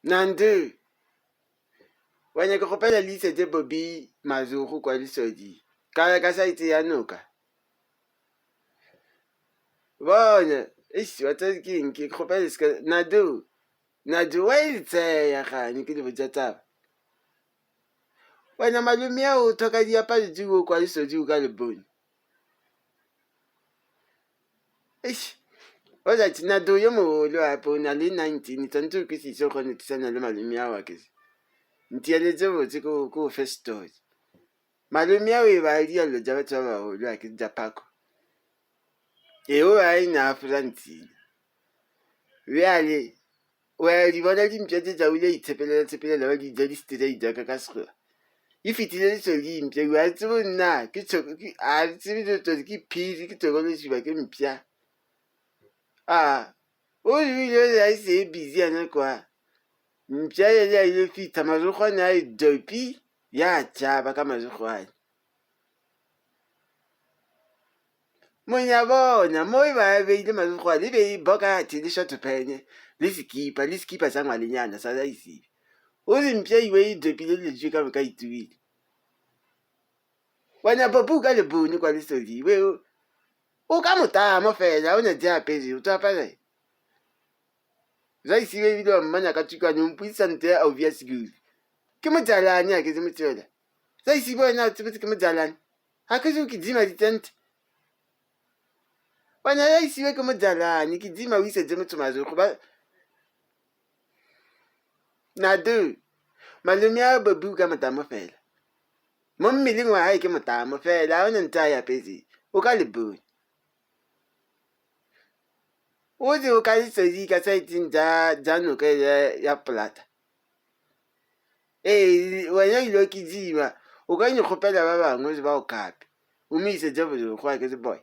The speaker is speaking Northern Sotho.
Nandu, wa nyaka kgopela le isetse Bobby mazogo kwa Lesodi ka ka saete ya noka. Bona, eish, wa tseba ke eng ke kgopela se ka Nadu, Nadu wa e tseya gane ke le botša taba. Wena malome ya o thoka diaparo tšeo kwa Lesodi o ka le bone. Eish, alright, Nadu yo mogolo gape o na le 19, tshwanetse o kwešiše o kgone go thusana le malome ao a ke. Ntheeletše botse ke o fe story. Malome ao e ba diallo tša batho ba bagolo a ke tša phako. Ee, o be a e na Francina. Bjale wa di bona dimpša tše tša o ile itshepelela tshepelela ba di ja di straight ka ka sekgowa. E fetile lesodi mpša wa tsebo nna ke a tsebe dilo ke phiri ke tokološiba ke mpša. A o ile a se busy yana kwa. Mpša ele a ile fitha marokgwane a e dopi ya tšhaba ka marokgwane. Monyabona mo e ba beile marokgwane e be e bokate le shotopene le sekipa le sekipa sa ngwalenyana sa laisibe. O re mpša iwe e dopile dilo tše ka moka e tswile. Wena popo o ka le bone kwa lesodi we o ka motamo fela o ne di apere o tlo apara eng? Raisibe ebile wa mmona ka tsukwane o mpodisa nto ya obvious good. Ke mojalane a ke se motswela. Raisibe wena o tsebetse ke mojalane. Ga ke se ke dima ditente. Wena Raisibe ke mojalane ke dima o isetse motho mazogo ba Nadu malome a babu ka motamo fela. Mo mmeleng wa hae ke motamo fela ha ona ntho a e apetseng. O ka le bone. O re o ka lesedi ka saeteng tša noka ya Plata. Ee, wena ile ke dima o ka no kgopela ba bangwe ba o kape o mo isetše borokgo a ke re boy.